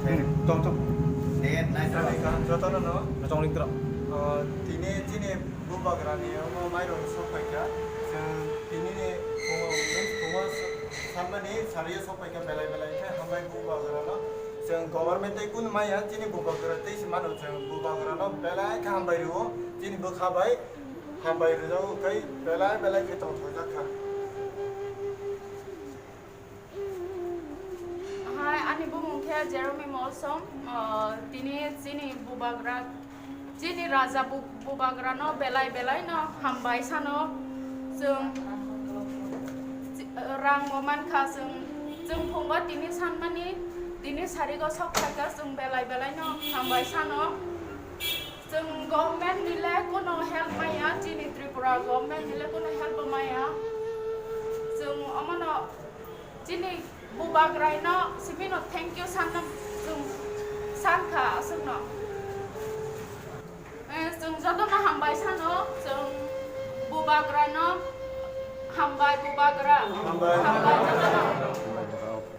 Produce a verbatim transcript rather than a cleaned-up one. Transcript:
Tong tong. Jotono no. Tong ling tro. Ah, tini chini bubagrani omo mairok sok phaikha. Chwng tini ni phungo, phungo sanmani sariyo sok phaikha belai belai khe hambai bubagrano. Chwng government tei kunu maya chini bubagra tei se mano chwng bubagrano belai khe hambai rwo. Chini bwkha bai hambai rwjago khe belai belai khe tongthokjak kha. Hai, ani bumung khe Jerome Molsom, ah, tini chini bubagra, chini raja bu-, bubagrano belai belai no hambai sano. Chwng chi-, rang bo mankha, chwng, chwng phungo tini sanmani, tini sarigo sok phaikha, chwng belai belai no hambai sano. Chwng government ni le kuno help maya, chini Tripura government ni le kuno help maya. Chwng omono chini bubagraino sibino thank you sanna chwng sankha aswkno. Eh, chwng jotono hambai sano, chwng bubagraino hambai bubagra. Hambai. Hambai jotono.